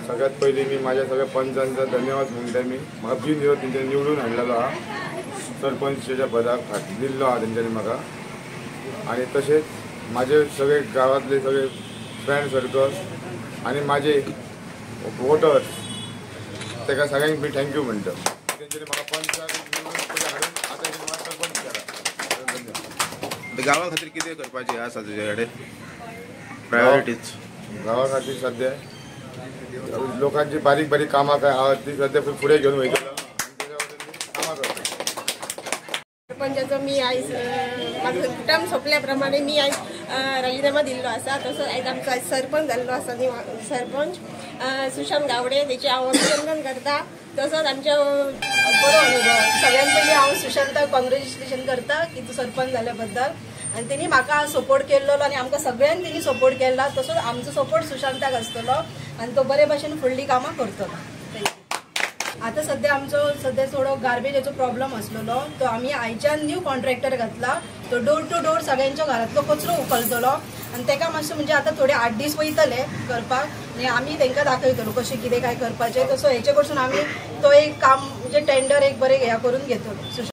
सगळ्यात पयलीं मी माझ्या सगळ्या पंचांचा धन्यवाद म्हणटा. मी म्हाका बिन विरोध तेंच्यांनी निवडून हाडलेलो आहा, सरपंचच्या पदाक दिल्लो आहा तेंच्यांनी म्हाका. आनी तशेंच माझे सगळे गांवांतले सगळे फ्रेंड सर्कल आनी माझे वोटर्स ताका सगळ्यांक मी thank you म्हणटा. तेंच्यांनी म्हाका पंचाक निवडून हाडून आतां म्हाका सरपंच केला. धन्यवाद. गांवा खातीर कितें करपाचें आसा तुजे कडेन प्रायोरिटीज? गांवा खातीर सद्या लोकांची बारीक बारीक कामां काय आहा ती सद्या फुडें घेवन वयतलो कामां करता. सरपंचाचो मी आयज म्हाजो टर्म सोंपल्या प्रमाणे मी आयज राजीनामा दिल्लो आसा. तसोच आयज आमचो आयज सरपंच जाल्लो आसा, सरपंच सुशांत गावडे, तेचें हांव अभिनंदन करता. तसोच आमच्या बरो अनुभव. सगळ्यात पयलीं हांव सुशांताक कॉंग्रेच्युलेशन करता की तूं सरपंच जाल्या बद्दल आनी तेणी म्हाका सपोर्ट केल्लो आनी आमकां सगळ्यांनी तेणी सपोर्ट केला. तसोच आमचो सपोर्ट सुशांताक आसतलो आनी तो बरे भाशेन फुडली कामां करतलो. आतां सद्या आमचो सद्या थोडो गार्बेजाचो प्रॉब्लम आसलेलो, तो आमी आयच्यान न्यू कॉन्ट्रॅक्टर घातला. तो डोर टू डोर सगळ्यांच्या घरांतलो कचरो उखलतलो आनी तेका मातसो म्हणजे आतां थोडे 8 दीस वयतले करपाक आनी आमी तेंकां दाखयतलो कशें कितें काय करपाचें. तसो हेचे कडसून आमी तो एक काम म्हणजे टेंडर एक बरें हें करून घेतलो.